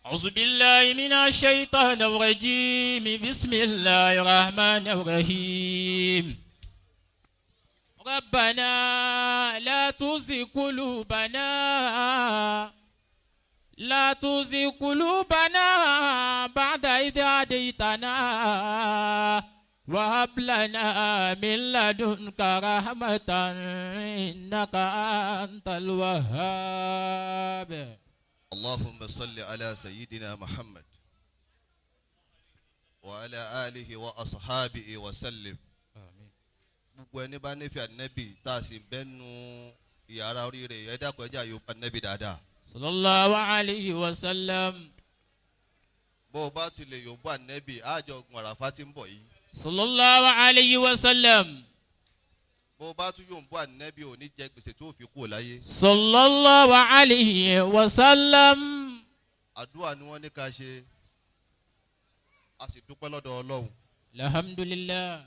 أعوذ بالله من الشيطان الرجيم. بسم الله الرحمن الرحيم. ربنا لا تزغ قلوبنا، لا تزغ قلوبنا بعد إذ هديتنا وهب لنا من لدنك رحمة إنك أنت الوهاب. اللهم صل على سيدنا محمد وعلى آله وأصحابه وسلم. Gbogbo ẹni bá nífẹ̀ẹ́ ànábì tá a sì bẹ́nu ìyàrá oríire, ẹ dákun, ẹ jẹ́ àyò ànábì dáadáa. صلى الله عليه وسلم. Bó o bá ti lè yòǹbó ànábì, àjọ ogun àràfá tí ń bọ̀ yìí. صلى الله عليه وسلم. Bó o bá tún yòǹbó ànábì, ò ní jẹ gbèsè tó fi kú láyé. صلى الله عليه وسلم. Àdúrà ni wọ́n ní ká ṣe, a sì dúpẹ́ lọ́dọ̀ Ọlọ́run. الحمد لله.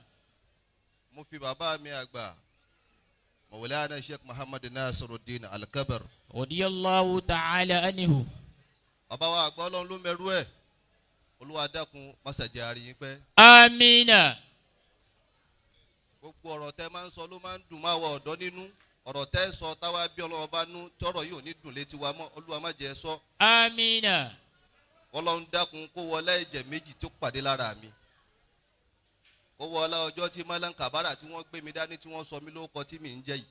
Mo fi bàbá mi àgbà, Mawlana Sheikh Muhammad Nasiruddin Al-Kabir, رضي الله تعالى عنه. Bàbá wa àgbà, Ọlọ́run ló mẹ́rú ẹ̀. Olúwa dákun, mọ́sàjẹ́ àríyìn pẹ́. آمين. Gbogbo ọ̀rọ̀ tẹ́ máa ń sọ ló máa ń dùn máa wọ ọ̀dọ́ nínú. Ọ̀rọ̀ tẹ́ sọ táwa bí Ọlọ́run bá nú tọ́rọ̀ yóò ní dùn létí wa mọ́, Olúwa má jẹ́ sọ. آمين. Ọlọ́run dákun, kó wọlé ẹ̀jẹ̀ méjì tó pàdé lára mi, kó wọlé ọjọ́ tí Malam Kabara tí wọ́n gbé mi dání, tí wọ́n sọ mí lórúkọ tí mi ń jẹ́ yìí,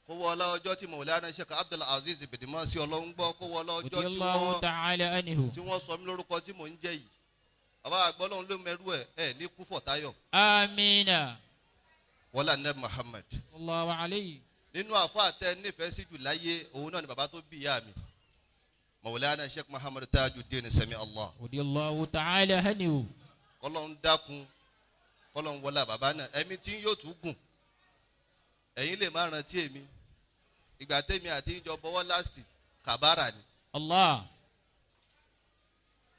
kó wọlé ọjọ́ tí Mawlana Sheikh Abdul Aziz Bidimasi, Ọlọ́run gbọ́, kó wọlé ọjọ́ رضي tí الله wọ́n تعالى عنه. tí wọ́n sọ mí lórúkọ tí mò ń jẹ́ yìí. Bàbá àgbọ̀, Ọlọ́run ló mẹ́rú ẹ̀, ẹ̀ ní kú fọ̀táyọ̀. آمين. Wọlé anabi Muhammad. صلى الله عليه. Nínú àfa tẹ nífẹ̀ẹ́ sí jù láyé, òun náà ni bàbá tó bí ìyá mi, Mawlana Sheikh Muhammad Tajuddin Sami Allah. رضي الله تعالى عنه. Kọ́lọ́n dákun, kọ́lọ́n wọlé bàbá náà, ẹ̀mí tí yóò tún gùn. Ẹ̀yin lè má rántí èmi, ìgbà tèmi àti ìjọ bọ́wọ́ last kàbára ni. Allah.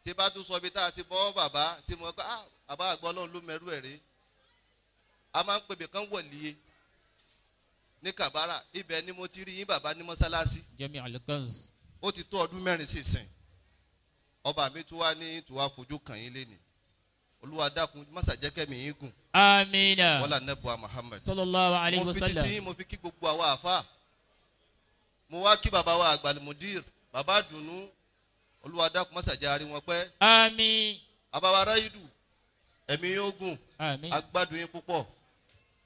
Tí bá tún sọ ibi tá a ti bọ́ bàbá tí mo kọ́, ah, bàbá àgbọ̀, Ọlọ́run ló mẹ́rú ẹ̀ rí. A máa ń pèbè kan wọ̀líye ní kàbára, ibẹ̀ ni mo ti rí yín bàbá ní mọ́sálásí. جميع الكنز. Ó ti tó ọdún 4 sísìn. Ọba mi tún wá ní tún wá fojú kàn yín lénìí. Olúwa dákun, mọ́sàjẹ́kẹ́mi yín gùn. آمين. Wọ́lá nẹ́bùa Muhammad. صلى الله عليه Mo fi títí وسلم. mo fi kí gbogbo àwa àfa. Mo wá kí bàbá wa àgbàlùmùdír, bàbá dùnú. Olúwa dákun, mọ́sàjẹ́ àrí wọn pẹ́. آمين. Bàbá wa ráyìdù, ẹ̀mí yóò gùn. آمين. Agbádùn yín púpọ̀.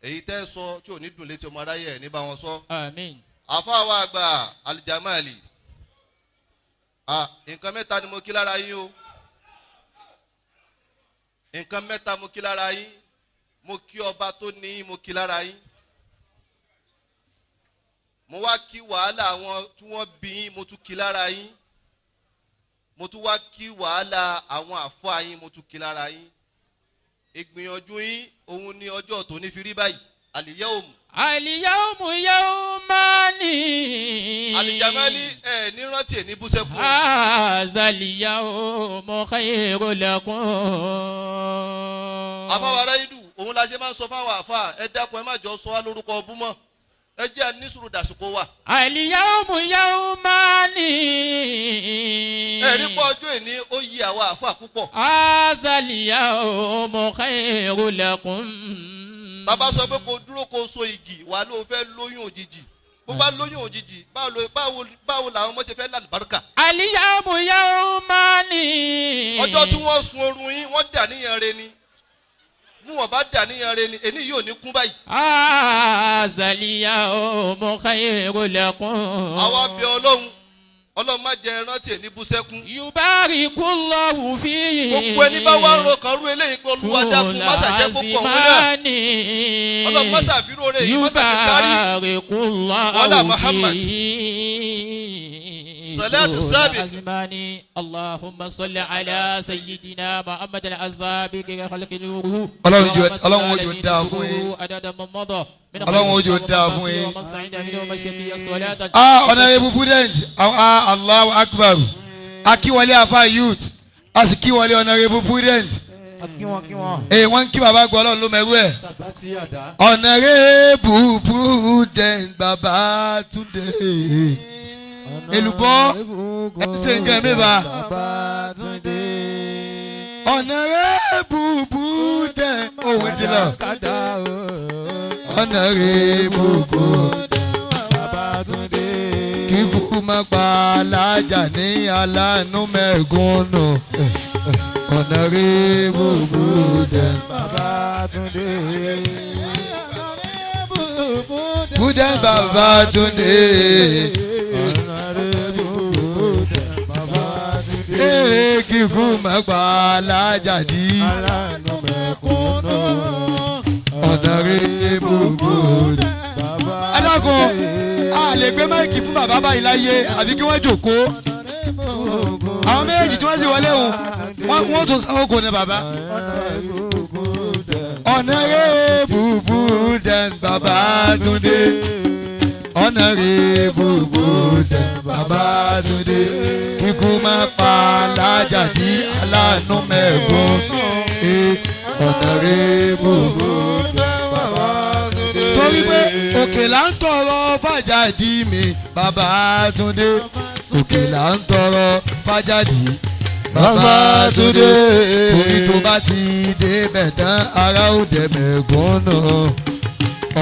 Èyí tẹ́ sọ tí ò ní dùn létí ọmọ aráyé, ẹ̀ ní bá wọn sọ. آمين. Àfa wa àgbà Alijamali, ah, nǹkan mẹ́ta ni mo kí lára yín o. Nǹkan mẹ́ta mo kí lára yín. Mo kí ọba tó ní yín, mo kí lára yín. Mo wá kí wàhálà àwọn tí wọ́n bí yín, mo tún kí lára yín. Mo tún wá kí wàhálà àwọn àfọ́ yín, mo tún kí lára yín. Ìgbìyànjú yín òun ni ọjọ́ tòní fi rí báyìí. Àlìyé òmù. اليوم يومان. Alijamali, ẹ ní rántí ẹ ní bú sẹ́kù. هذا اليوم خير لكم. Àfáwọn aráyédù, òun la ṣe máa ń sọ fáwọn àfa, ẹ dákun, ẹ má jọ sọ wá lórúkọ ọbú mọ́. Ẹ jẹ́ àníṣòro dàsìkò wa. اليوم يومان. Ẹ rí pọ́ ọjọ́ ìní ó yí àwa àfa púpọ̀. هذا اليوم خير لكم. Bàbá sọ pé kò dúró, kó so igi wà ló fẹ́ lóyún òjijì. Bó bá lóyún òjijì, báwo làwọn ọmọ ṣe fẹ́ lálùbáríkà? اليوم يومان. Ọjọ́ tí wọ́n sun oorun yín, wọ́n dà níyàn re ni. Bí wọ́n bá dà níyàn re ni, èní yóò ní kún báyìí. هذا اليوم خير لكم. Àwa bẹ Ọlọ́run, Ọlọ́run má jẹ́ rántí ẹ̀ ní bú sẹ́kún. يبارك الله فيه. Gbogbo ẹni bá wá ń ro kan rú eléyìí pé Olúwa dákun, má ṣàjẹ́ kó pọ̀ wọn náà. Ọlọ́run má ṣàfíró rẹ̀ yìí, má ṣàfi kárí. يبارك الله Wala Muhammad. فيه. صلاة السابق. الأزمان. اللهم صل على سيدنا محمد السابق خلق نوره. Ọlọ́run ó jò dáa fún yín. عدد من مضى من Ọlọ́run ó jò dáa fún yín. ومن صعد منه مشيئة صلاة. Ah, Honourable Prudent, ah, Allahu Akbar. Akíwọlé afa youth, a sì kíwọlé Honourable Prudent. Kí wọn, kí wọn. Ee, wọ́n ń kí bàbá gbọ́, Ọlọ́run ló mẹ́rú ẹ̀. Bàbá tí yàdá. Honourable Prudent Babátúndé. Èlùbọ́ ẹ ṣe nǹkan mi bá. Ọ̀nà rẹ̀ bùbù dẹ̀ òun ti lọ. Ọ̀nà rẹ̀ bùbù kíkú má pa alájà ní aláàánú mẹ́gúnnù. Ọ̀nà rẹ̀ bùbù dẹ̀. Bùdẹ̀ Babátúndé. Kíkú má pa alájà dí. Ọ̀nà rẹ̀ bùbù dẹ̀. Ẹ dákun, a lè gbé máìkì fún bàbá báyìí láyé àbí kí wọ́n jòkóó. Àwọn méjèèjì tí wọ́n sì wọlé òun wọ́n tún sáwó kò ní bàbá. Ọ̀nà rẹ̀ bùbù dẹ̀ Babátúndé. Ọ̀nà rẹ̀ bùbù dẹ̀ Babátúndé. Kíkú má pa alájà dí aláàánú mẹ́gbọ́n. Ọ̀nà rẹ̀ bùbù dẹ̀ Babátúndé. Torí pé òkè là ń tọrọ fàjàdí mi Babátúndé. Òkè là ń tọrọ fàjàdí Babátúndé. Orí tó bá ti débẹ̀ tán ara ó dẹ̀ mẹ́gbọ́n náà.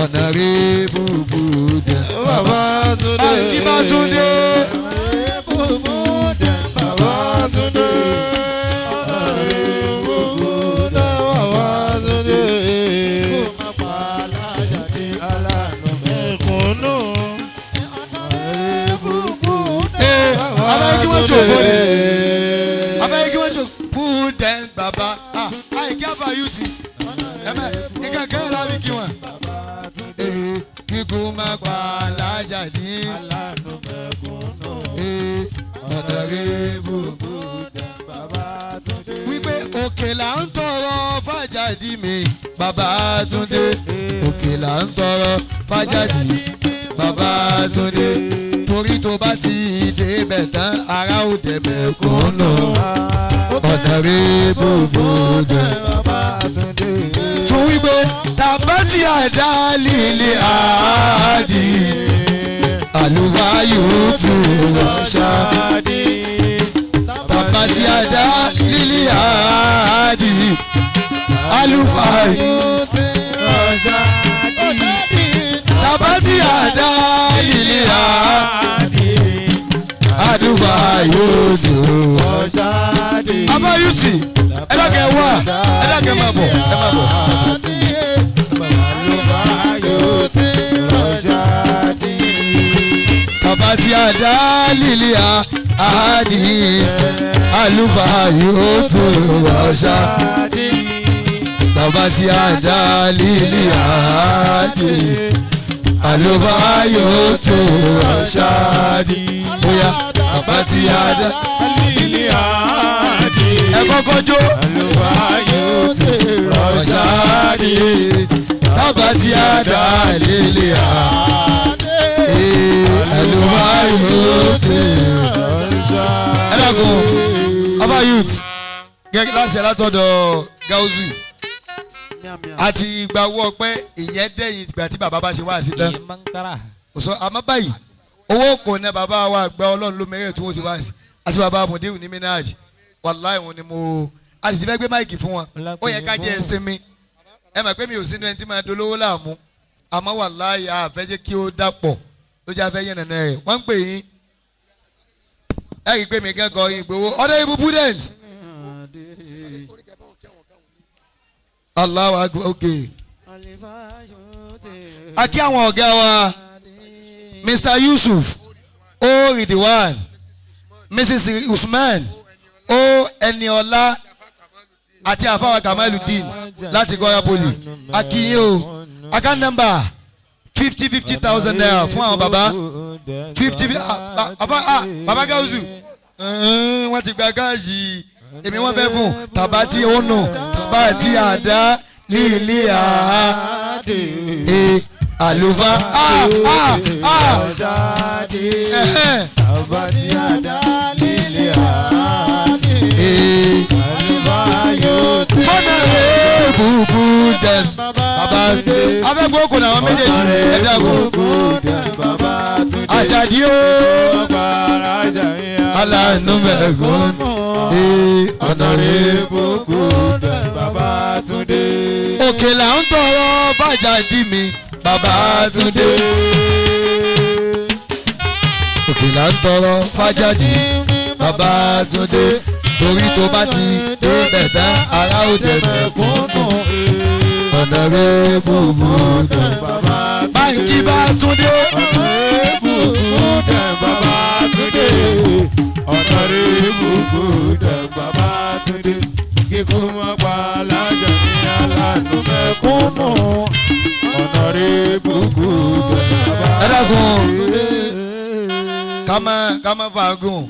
Ọ̀nà rí búburú dẹ̀. Babátúndé. Báńkì Bátúndé. Babátúndé. Babátúndé. Mẹ̀kúnnù. Ee, abẹ́rẹ́ kí wọ́n jòkó ni. Abẹ́rẹ́ kí wọ́n jòkó. Prudent bàbá. Àìkí àfà yúùtì. Ẹ̀mẹ́ nǹkan kẹ́rẹ́ lábí kí wọ́n. Ee, kíkú má pa alájà ní. Ee, ọ̀nà rí búburú. Wípé òkè là ń tọrọ fàjàdí mi Babátúndé. Òkè là ń tọrọ fàjàdí Babátúndé. Torí tó bá ti débẹ̀ tán ara ò dẹ̀bẹ̀ kúnnù. Ọ̀nà rí búburú dẹ̀. Tún wípé tàbá tí àdá líle àádì àlùfáàyò tù wọ́ṣà. Tàbá tí àdá líle àádì àlùfáàyò. Tàbá tí àdá líle àádì àlùfáàyò tù wọ́ṣà. Abáyútì ẹ dákẹ́ wá ẹ dákẹ́ máa bọ̀ ẹ máa bọ̀. Bàbá tí a dá lílé a àádì àlùfáà yóò tó ọ̀ṣà. Bàbá tí a dá lílé àádì àlùfáà yóò tó ọ̀ṣà. Bóyá bàbá tí a dá Lílé àádì. ẹ kọ́kọ́ jó ọ̀ṣà. Bàbá tí a dá lílé àádì àlùfáà yóò tó ọ̀ṣà. Ẹ dákun, ọba youth gẹ́gẹ́ láti látọ̀dọ̀ Gauzu àti ìgbà owó ọpẹ́ ìyẹn dẹ̀yìn ìgbà tí bàbá bá ṣe wá sí tán sọ àmọ́ báyìí owó kò ní bàbá wa gba Ọlọ́run ló mẹ́rẹ̀ tí wọ́n ṣe wá sí àti bàbá Mùdíù ní Minaj wàláì wọn ni mo a sì fẹ́ gbé máìkì fún wọn ó yẹ ká jẹ́ ẹsẹ̀ mi ẹ mọ̀ pé mi ò sínú ẹni tí máa dolówó láàmú àmọ́ wàláì àfẹ́ jẹ́ kí ó dàpọ̀ ló jẹ́ afẹ́ yẹn nànà rẹ̀ wọ́n ń pè yín ẹ rí i pé mi gán kọrin ìgbowó ọ̀dọ̀ ibu prudent. Allahu akbar okay. A kí àwọn ọ̀gá wa Mr. Yusuf O. Ridwan Mrs. Usman O. Eniola àti àfáwà Kamaludin láti Gọ́ra Poli. A kí yín o. Account number 50,000 naira fún àwọn bàbá 50 bàbá Gauzu wọ́n ti gba káàṣì èmi wọ́n fẹ́ fún tàbá tí ó nù tàbá tí àdá lílé àá e àlùfá a a a ẹ̀hẹ́n. Ee. Fọ́nà rẹ̀ bùbù dẹ̀ bàbá abẹ́gbẹ́ òkun àwọn méjèèjì ẹ dákun. Àjàdí o aláàánú mẹ́gun ee ọ̀nàrẹ́bù Babátúndé. Òkè là ń tọrọ fàjàdí mi Babátúndé. Òkè là ń tọrọ fàjàdí Babátúndé. Torí tó bá ti débẹ̀ tán ara ó dẹ̀bẹ̀ kúndùn. Ọ̀nàrẹ́bù bùdùn. Báńkì bá Túndé. Babátúndé. Ọ̀nàrẹ́bù Gúdẹ̀ Babátúndé. Kíkú mọ́ pa alájà ní aláàánú mẹ́kúnnù. Ọ̀nàrẹ́bù Gúdẹ̀ Ẹ dákun Babátúndé. ká má fàágùn.